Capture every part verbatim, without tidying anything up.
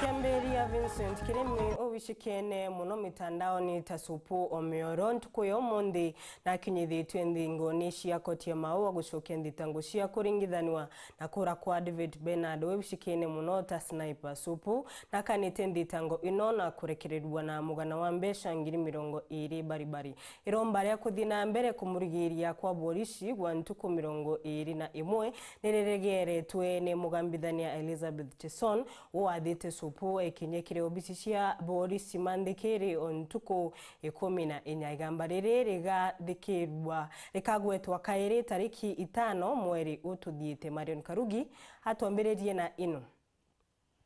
Kiambiria Vincent Kirimi ubicikene muno mitandaoni ta Supu Omioro ntuku ya umunthi nakinyithitue nthinguni cia koti ya Maua gucokia nthitango cia kuringithanua na kura kwa David Bernard wibicikene muno ta sniper. Supu nakanite nthitango ino na kurekererua na mugana wa mbeca ngiri mirongo iri baribari. Iromba ria kuthii na mbere kumurigiria kwa borisi gwa ntuku mirongo iri na imwe niriregeretwe ni mugambithania Elizabeth Cheson, uwathite Supu ekinye kiri obisi cia borisi manthikiri o ntuku ikumi na inya. Igamba riri rigathikirua, rikagwetwa kairi tariki itano mweri ututhiite. Marion Karugi atwambiririe na ino.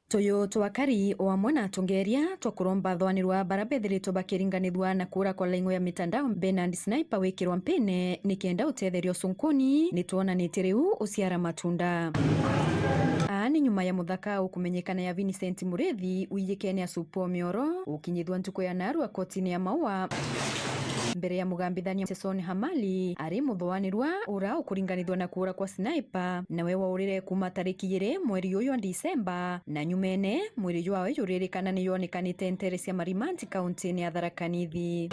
Tuyu twakari o amwe na atongeria twa kuromba thwanirwa bara bethiritwe bakiringanithua na kuura kwa laing'o ya mitandao Bernard Sniper wikirwa mpine nikenda utetheria ucunkuni, nitwonanitie riu uciara matunda. Aa ni nyuma ya muthaka ukumenyekana ya Vincent Murithi uijikene ya Supu Omioro ukinyithua ntuku ya narua kotini ya Maua mbere ya mugambithania Jason Hamali ari muthwanirwa ura ukuringanithua na kuura kwa Sniper. Nawe waurire kuuma tariki ijiri mweri uyu wa Disemba, na nyumene mwiri jwawe juririkana ni yonekanite ntere cia Marimanti kauntini ya Tharaka Nithi.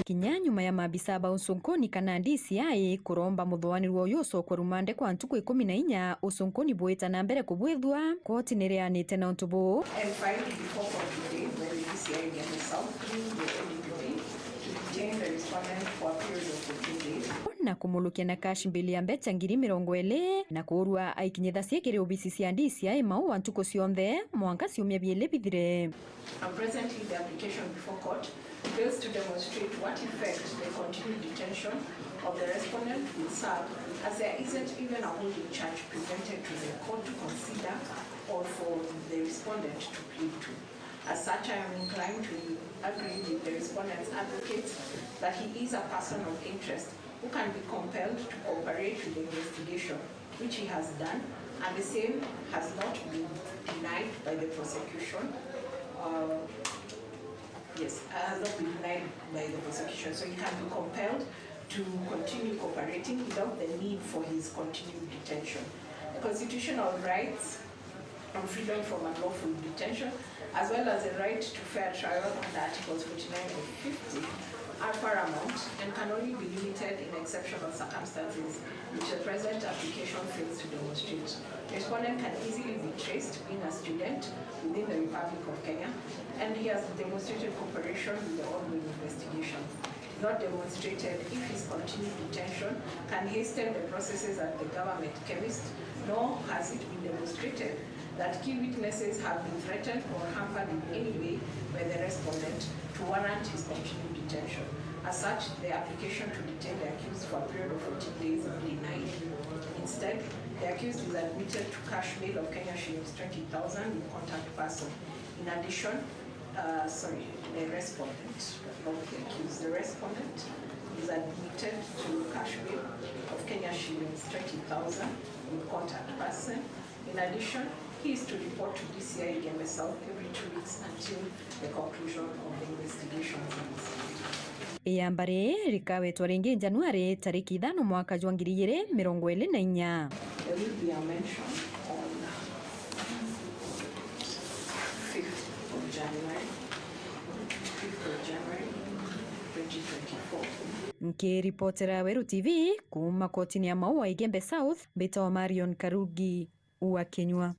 Kinya nyuma ya maabisa ba ucunkuni kana D C I kuromba muthwanirwa uyu ucokwe rumande kwa ntuku ikumi na inya, ucunkuni bwita na mbere kubwithua, koti nirianite na untu buu. And filed before court today by the D C I Igembe South through the O D P P to detain the respondent for a period of fourteen days. Na kumulukia na cash bail ya mbeca ngiri mirongo iri na kuurua aikinyithacie kiri obisi cia D C I Maua ntuku cionthe mwanka ciumia biiri bithire. And presently the application before court fails to demonstrate what effect the continued detention of the respondent would serve, as there isn't even a holding charge presented to the court to consider or for the respondent to plead to. As such, I am inclined to agree with the respondent's advocates that he is a person of interest who can be compelled to cooperate with the investigation, which he has done, and the same has not been denied by the prosecution. Uh, yes, has not been denied by the prosecution, so he can be compelled to continue cooperating without the need for his continued detention. The constitutional rights on freedom from unlawful detention, as well as the right to fair trial under Articles forty-nine and fifty, are paramount and can only be limited in exceptional circumstances, which the present application fails to demonstrate. The respondent can easily be traced being a student within the Republic of Kenya, and he has demonstrated cooperation with the ongoing investigation. Not demonstrated if his continued detention can hasten the processes at the government chemist, nor has it been demonstrated that key witnesses have been threatened or hampered in any way by the respondent to warrant his continued detention. As such, the application to detain the accused for a period of fourteen days is denied. Instead, the accused is admitted to cash bail of Kenya shillings twenty thousand with contact person. In addition, uh, sorry, the respondent, not the accused, the respondent is admitted to cash bail of Kenya shillings twenty thousand with contact person. In addition, he is to report to D C I Igembe South every two weeks until the conclusion of the investigations. Iyamba riri rikawetwa ringi Januari tariki ithano mwaka jwa ngiri igiri mirongo iri na inya. There will be a mention on fifth of January, fifth of January, twenty twenty-four. Nkiripotera Weru T V kuuma kotini ya Maua Igembe South, mbitagwa Marion Karugi wa Kinyua.